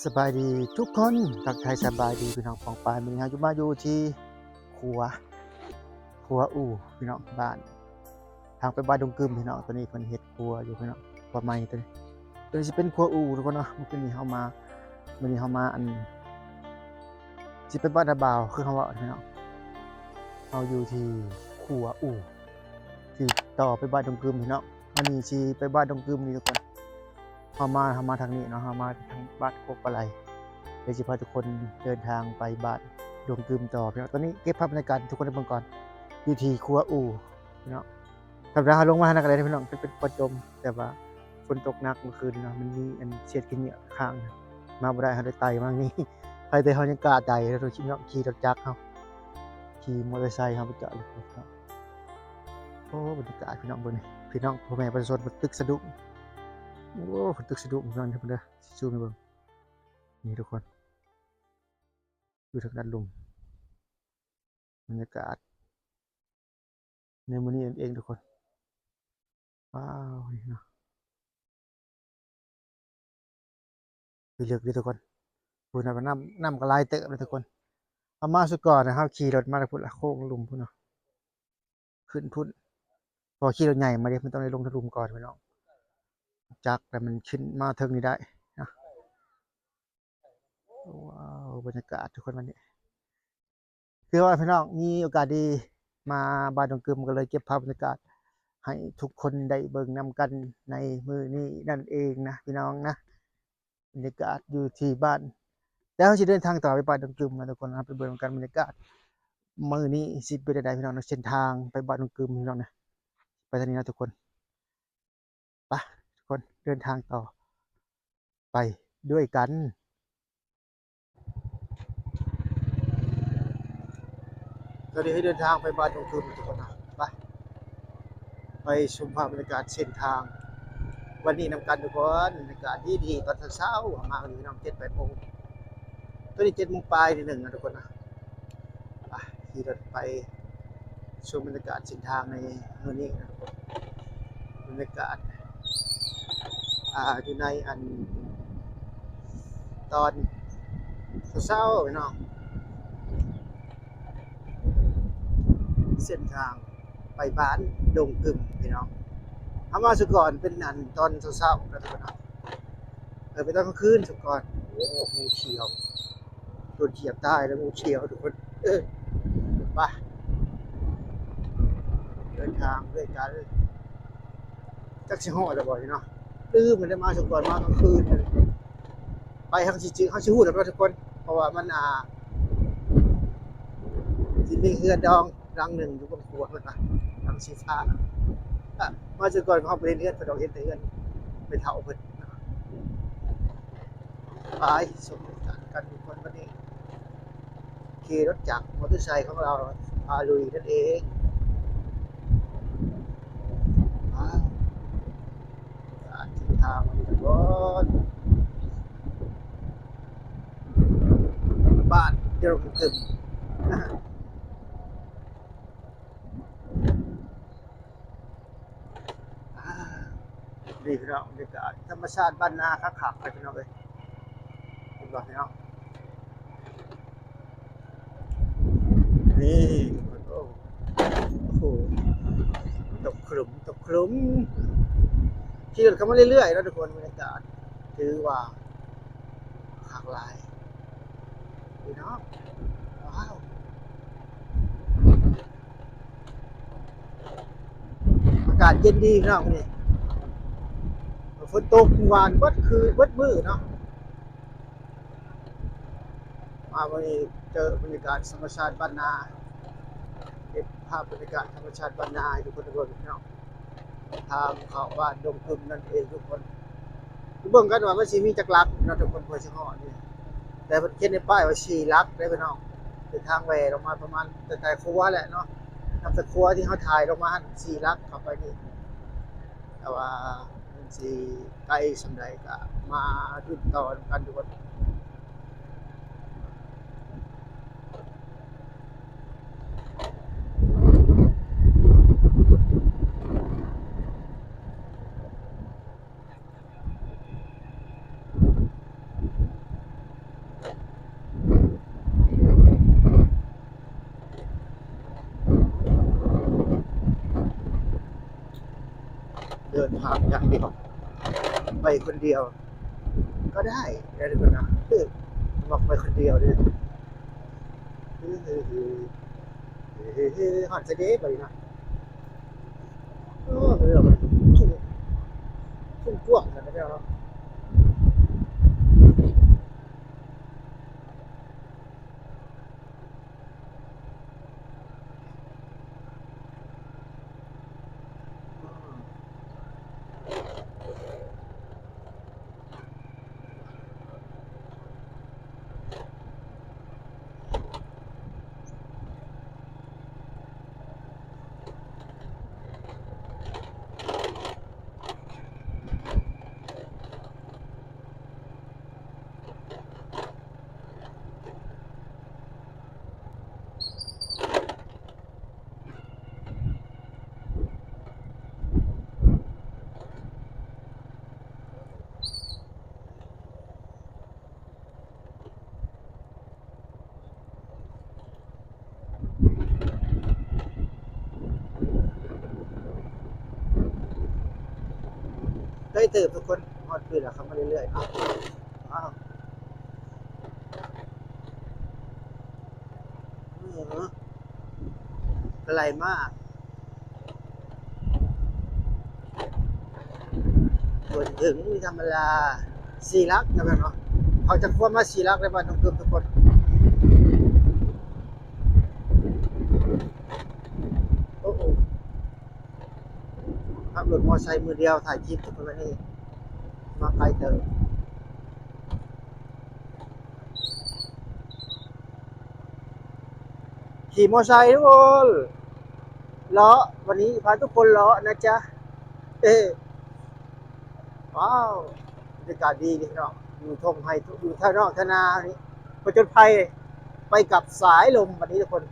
ສະບາຍດີທຸກຄົນ ທັກທາຍສະບາຍດີພີ່ນ້ອງປ້ອງປາຍ. ມື້ນີ້ເຮົາຢູ່ ມາຢູ່ທີ່ຂົວ ຂົວອູ່ພີ່ນ້ອງ ບ້ານ ທາງໄປບ້ານດົງກຶມພີ່ນ້ອງ. ຕອນນີ້ເພິ່ນເຮັດຂົວຢູ່ພີ່ນ້ອງ ຂົວໃໝ່ຕົວນີ້ ຕົວນີ້ຊິເປັນຂົວອູ່ທຸກຄົນເນາະ. ມື້ຄືນນີ້ເຮົາມາ ມື້ນີ້ເຮົາມາ ອັນ ຊິໄປບ້ານນາບ່າວ ຄືເຮົາເວົ້າພີ່ນ້ອງ. ເຮົາຢູ່ທີ່ຂົວອູ່ ຊິຕໍ່ໄປບ້ານດົງກຶມພີ່ນ້ອງ. ອັນນີ້ຊິໄປບ້ານດົງກຶມນີ້ທຸກຄົນ. ເຮົາມາ ເຮົາມາທາງນີ້ເນາະ ເຮົາມາທາງບ້ານໂຄກປາໄຫຼ ເດີຊິພາທຸກຄົນເດີນທາງໄປບ້ານດົງກຶມຕໍ່ພີ່ນ້ອງ. ຕອນນີ້ເກັບພາບບັນຍາກາດໃຫ້ທຸກຄົນໄດ້ເບິ່ງກ່ອນ ຢູ່ທີ່ຂົວອູ່ພີ່ນ້ອງ. ທຳມະດາເຮົາລົງມາທາງນັ້ນກໍໄດ້ພີ່ນ້ອງ ເປັນ ເປັນຂົວຈົ່ມ ແຕ່ວ່າຝົນຕົກໜັກມື້ຄືນເນາະ ມັນມີອັນເສດຂີ້ເຫຍື້ອຄ້າງ ມາບໍ່ໄດ້ ເຮົາໄດ້ໄຕ່ມານີ້. ໃຜແຕ່ເຮົາຍັງກ້າໄຕ່ເນາະ ຂີ່ລົດຈັກເຮົາ ຂີ່ມໍເຕີໄຊເຮົາໄປຈອດລົດເນາະ. ໂອ້ ບັນຍາກາດພີ່ນ້ອງເບິ່ງນີ້ ພີ່ນ້ອງພໍ່ແມ່ປະຊາຊົນເພິ່ນຕຶກສະດຸ້ງ. ໂອ້ ເພິ່ນຕຶກສະດຸ້ງພີ່ນ້ອງເດີ ຊິຊູມໃຫ້ເບິ່ງ ນີ້ທຸກຄົນ ຢູ່ທາງດ້ານລຸ່ມ ບັນຍາກາດໃນມື້ນີ້ນັ້ນເອງທຸກຄົນ. ວ້າວ ນີ້ເນາະ ພິລຶກເດ້ທຸກຄົນ. ພຸ້ນນະ ນ້ຳ ນ້ຳກໍຫຼາຍເຕີບເດ້ທຸກຄົນ. ເຮົາມາສຸດກ່ອນນະ ເຮົາຂີ່ລົດມາແຕ່ພຸ້ນລະ ໂຄ້ງລຸ່ມພຸ້ນເນາະ ຂຶ້ນພຸ້ນ ເພາະຂີ່ລົດໃຫຍ່ມາເດ້ ມັນຕ້ອງໄດ້ລົງທາງລຸ່ມກ່ອນພີ່ນ້ອງ ຈັກແລ້ວມັນຂຶ້ນມາເທິງນີ້ໄດ້ນະ. ວ້າວ ບັນຍາກາດທຸກຄົນ ວັນນີ້ ຄືວ່າພີ່ນ້ອງມີໂອກາດດີມາບ້ານດົງກຶມ ກໍເລີຍເກັບພາບບັນຍາກາດໃຫ້ທຸກຄົນໄດ້ເບິ່ງນຳກັນໃນມື້ນີ້ນັ້ນເອງນະພີ່ນ້ອງນະ. ບັນຍາກາດຢູ່ທີ່ບ້ານ ແຕ່ເຮົາຊິເດີນທາງຕໍ່ໄປບ້ານດົງກຶມນະທຸກຄົນ. ເຮົາໄປເບິ່ງນຳກັນບັນຍາກາດມື້ນີ້ຊິເປັນຈັ່ງໃດພີ່ນ້ອງເນາະ ເສັ້ນທາງໄປບ້ານດົງກຶມພີ່ນ້ອງນະ. ໄປທາງນີ້ນະທຸກຄົນ. ໄປທຸກຄົນ ເດີນທາງຕໍ່ໄປດ້ວຍກັນ. ຕອນນີ້ໃຫ້ເດີນທາງໄປບ້ານດົງກຶມທຸກຄົນນະ. ໄປ ໄປຊົມພາບບັນຍາກາດເສັ້ນທາງວັນນີ້ນຳກັນທຸກຄົນ. ບັນຍາກາດດີໆ ຕອນເຊົ້າໆ ເຮົາມາມື້ນີ້ເນາະ ເຈັດແປດໂມງ. ຕອນນີ້ເຈັດໂມງປາຍນິດໜຶ່ງນະທຸກຄົນນະ. ໄປ ຂີ່ລົດໄປຊົມບັນຍາກາດເສັ້ນທາງໃນມື້ນີ້ນະທຸກຄົນ. ບັນຍາກາດ ອ່າ ຢູ່ໃນອັນ ຕອນເຊົ້າໆ ພີ່ນ້ອງ ເສັ້ນທາງໄປບ້ານດົງກຶມພີ່ນ້ອງ. ເຮົາມາສະກ່ອນເປັນອັນຕອນເຊົ້າໆ ນະທຸກຄົນເນາະ. ເອີ ໄປຕອນກາງຄືນສະກ່ອນ. ໂອ້ ງູຂຽວ ໂດນຂຽບຕາຍແລ້ວງູຂຽວທຸກຄົນ. ເອີ ໄປ ເດີນທາງດ້ວຍກັນ. ຈັກຊິຮອດແລ້ວບໍ່ນີ້ເນາະ ລືມແລ້ວ ມາສະກ່ອນມາກາງຄືນ. ໄປເຮົາຊິຈື່ ເຮົາຊິຮູ້ແລ້ວເນາະທຸກຄົນ ເພາະວ່າມັນ ອ່າ ຊິມີເຮືອນດອງຫຼັງໜຶ່ງຢູ່ເບື້ອງຂວາເພິ່ນວ່າ ຫຼັງສີຟ້າ. ມາສະກ່ອນເຮົາບໍ່ເຫັນເຮືອນເພິ່ນດອກ ເຫັນແຕ່ເຮືອນແມ່ເຖົ້າເພິ່ນ. ໄປຊົມກັນທຸກຄົນ ວັນນີ້ຂີ່ລົດຈັກມໍເຕີໄຊຂອງລາວພາລຸຍນັ້ນເອງ. ອ່າ ເສັ້ນທາງມັນກະ ບ້ານດົງກຶມ. ອ່າ ນີ້ພີ່ນ້ອງ ບັນຍາກາດທຳມະຊາດບ້ານນາຄັກໆ ເລີຍພີ່ນ້ອງເອີຍ. ເຫັນບໍ່ພີ່ນ້ອງ ນີ້ ໂອ້ໂຫ ຕົກຂະຫຼຸມ ຕົກຂະຫຼຸມ. ຂີ່ລົດເຂົ້າມາເລື້ອຍໆ ເນາະທຸກຄົນ ບັນຍາກາດຖືວ່າຄັກຫຼາຍ ພີ່ນ້ອງ. ວ້າວ ອາກາດເຢັນດີພີ່ນ້ອງ ມື້ນີ້ ຝົນຕົກມື້ວານເບິດຄືນເບິດມື້ເນາະ. ມາມື້ນີ້ເຈີບັນຍາກາດທຳມະຊາດບ້ານນາ ເກັບພາບບັນຍາກາດທຳມະຊາດບ້ານນາໃຫ້ທຸກຄົນໄດ້ເບິ່ງເນາະ. ທາງເຂົ້າບ້ານດົງກຶມນັ້ນເອງທຸກຄົນ. ໄປເບິ່ງກັນວ່າມັນຊິມີຈັກຫຼັກເນາະທຸກຄົນ ເພື່ອຊິຮອດນີ້. ແຕ່ເພິ່ນຂຽນໃນປ້າຍວ່າສີ່ຫຼັກເດ້ພີ່ນ້ອງ. ເປັນທາງແຫວ່ລົງມາປະມານແຕ່ ແຕ່ຂົວແຫຼະເນາະ. ນັບແຕ່ຂົວທີ່ເຮົາຖ່າຍລົງມາຫັ້ນສີ່ຫຼັກເຂົ້າໄປນີ້. ແຕ່ວ່າມັນຊິໄກສ່ຳໃດກະມາລຸ້ນຕໍ່ນຳກັນທຸກຄົນ. ພາບຢ່າງດຽວ ໄປຄົນດຽວກໍໄດ້ ໄດ້ເລີຍນະ ເອີ ມັກໄປຄົນດຽວເດ້. ຮອດໃສເດບາດນີ້ນະ ໂອ້ ເອີ ມັນທຸ່ງ ທຸ່ງກວ້າງຂະໜາດນັ້ນເນາະ. ໃກ້ເຕີບທຸກຄົນ ຮອດພີ້ແລ້ວ ເຂົ້າມາເລື້ອຍໆ ອ້າວ ເອີ ກະໄຫຼມາກ ບໍ່ເຖິງ ມີທຳມະດາ ສີ່ຫຼັກນະແມ່ນເນາະ ເຂົາຈະຄວນມາສີ່ຫຼັກໃນບ້ານດອງກຶມທຸກຄົນ. ໂອ້ໂຫ ຂັບລົດມໍໄຊມືດຽວ ຖ່າຍຄລິບທຸກຄົນ ມາໄກເຕີບ. ຂີ່มอไซค์ทุกคน เลาะ วันนี้พาทุกคนเลาะนะจ๊ะ เอ้ ว้าว บรรยากาศดีพี่น้อง อยู่ท่งไฮ่ อยู่ท่านอกท่านานี่ ผจญภัยไปกับสายลมวันนี้ทุกคน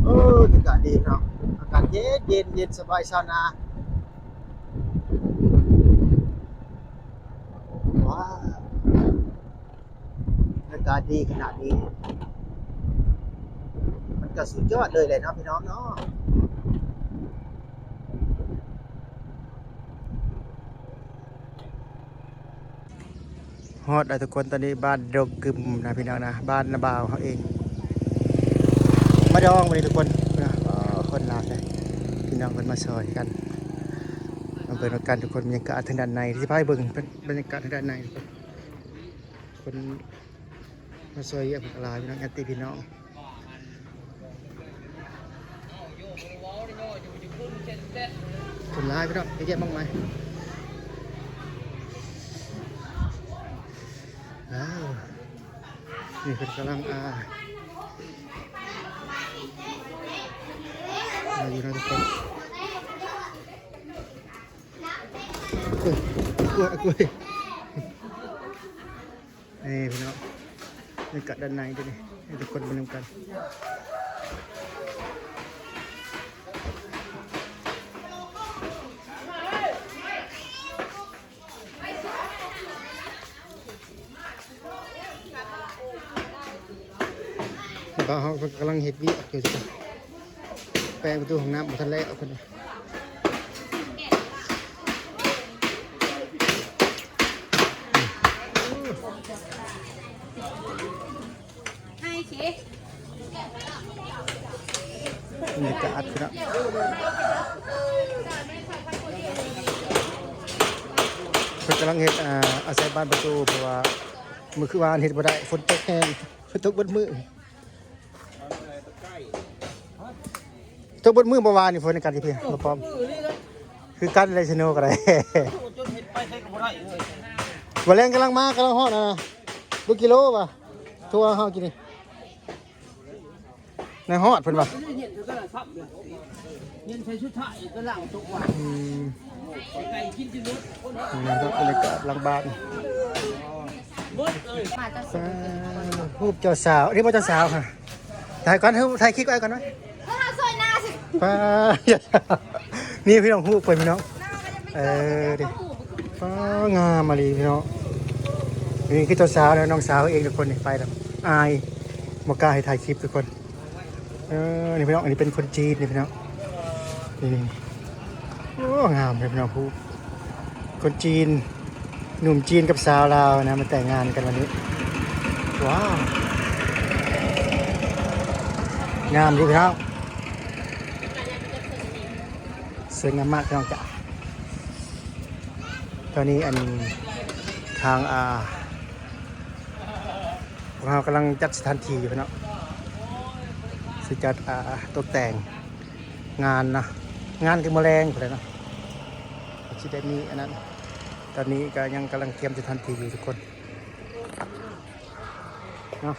โอ้ อากาศดีเนาะ อากาศเย็นๆ เย็นสบายชาวนา ว้าว อากาศดีขนาดนี้ มันก็สุดยอดเลยแหละเนาะพี่น้องเนาะ ฮอดแล้วทุกคน ตอนนี้บ้านดงกึมนะพี่น้องนะ บ้านน้าบ่าวเฮาเอง มาดองมื้อนี้ทุกคนนะ โอ้ คนหลายเลย พี่น้องเพิ่นมาซอยกัน มาเบิ่งนำกันทุกคน บรรยากาศทางด้านใน สิพาไปเบิ่งบรรยากาศทางด้านในทุกคน คนมาซอยเวียกเพิ่นก็หลายพี่น้อง ญาติพี่น้อง คนหลายพี่น้อง เยอะแยะมากมาย ว้าว นี่เพิ่นกำลัง อ่า มาอยู่นะทุกคน โอ้ย โอ้ย โอ้ย นี่พี่น้อง บรรยากาศด้านในเด้อนี่ ให้ทุกคนเบิ่งนำกัน บ่าวเฮาเพิ่นกำลังเฮ็ดเวียกอยู่ แปลงประตูห้องน้ำบ่ทันแล้วเพิ่น บรรยากาศพี่น้อง เพิ่นกำลังเฮ็ด อ่า อาศัยบานประตู เพราะว่ามื้อคืนวานเฮ็ดบ่ได้ ฝนตกแฮง ฝนตกเบิดมื้อ ตกเบิดมื้อบ่วานนี่ ฝนกันที่เพียงบ่พร้อม คือกันเลย ชะโนก็ได้ บ่แลงกำลังมา กำลังฮอดนะ บ่กิโลบ่ โทรหาเฮากินนี่ ในฮอดเพิ่นว่า เย็นใส่ชุดไทยก็ล้างตกวัน อืม ไก่กินจนหมด นี่นะครับ บรรยากาศหลังบ้าน ຮູບເຈົ້າສາວ ນີ້ບໍ່ເຈົ້າສາວຫະ ຖ່າຍກ່ອນ ຖ່າຍຄລິບໄວ້ກ່ອນເນາະ ປ້າ ນີ້ພີ່ນ້ອງ ຮູບເພິ່ນພີ່ນ້ອງ ເອີ ນີ້ ປ້າ ງາມອີ່ຫຼີພີ່ນ້ອງ ນີ້ຄືເຈົ້າສາວເນາະ ນ້ອງສາວເອງທຸກຄົນນີ້ ໄປແລ້ວ ອາຍ ບໍ່ກ້າໃຫ້ຖ່າຍຄລິບທຸກຄົນ ເອີ ນີ້ພີ່ນ້ອງ ອັນນີ້ເປັນຄົນຈີນນີ້ພີ່ນ້ອງ ນີ້ ໂອ້ ງາມເດ້ພີ່ນ້ອງ ຜູ້ ຄົນຈີນ ໜຸ່ມຈີນກັບສາວລາວນະ ມາແຕ່ງງານກັນວັນນີ້ ວ້າວ ງາມຢູ່ພີ່ນ້ອງ ສວຍງາມມາກພີ່ນ້ອງຈ້າ ຕອນນີ້ອັນ ທາງ ອ່າ ພວກເຮົາກຳລັງຈັດສະຖານທີ່ຢູ່ເນາະ ຊິຈັດ ອ່າ ຕົກແຕ່ງງານເນາະ ງານຄືມື້ແລງພຸ້ນແຫຼະເນາະ ຊິໄດ້ມີອັນນັ້ນ ຕອນນີ້ກໍຍັງກຳລັງກຽມສະຖານທີ່ຢູ່ທຸກຄົນເນາະ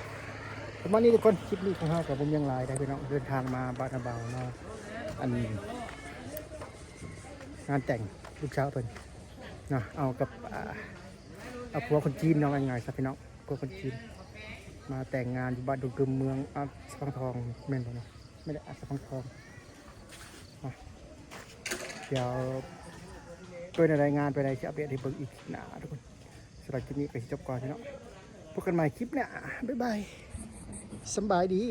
ປະມານນີ້ທຸກຄົນ ຄລິບນີ້ຂອງເຮົາກໍບໍ່ມີຫຍັງຫຼາຍເດ້ພີ່ນ້ອງ ເດີນທາງມາບ້ານນາບ່າວເນາະ ອັນ ງານແຕ່ງລູກສາວເພິ່ນເນາະ ເອົາກັບ ອ່າ ເອົາຜົວຄົນຈີນເນາະ ວ່າງ່າຍໆຊະພີ່ນ້ອງ ຜົວຄົນຈີນ ມາແຕ່ງງານຢູ່ບ້ານດົງກຶມ ເມືອງ ອາ ສະພັງທອງ ແມ່ນບໍ່ເນາະ ແມ່ນແຫຼະ ອາ ສະພັງທອງເນາະ ດຽວເປັນແນວໃດ ງານເປັນໃດ ຊິອັບເດດໃຫ້ເບິ່ງອີກຄລິບໜ້າທຸກຄົນ ສຳລັບຄລິບນີ້ກໍຊິຈົບກ່ອນພີ່ນ້ອງ ພົບກັນໃໝ່ຄລິບໜ້າ ບາຍບາຍ ສຳບາຍດີ.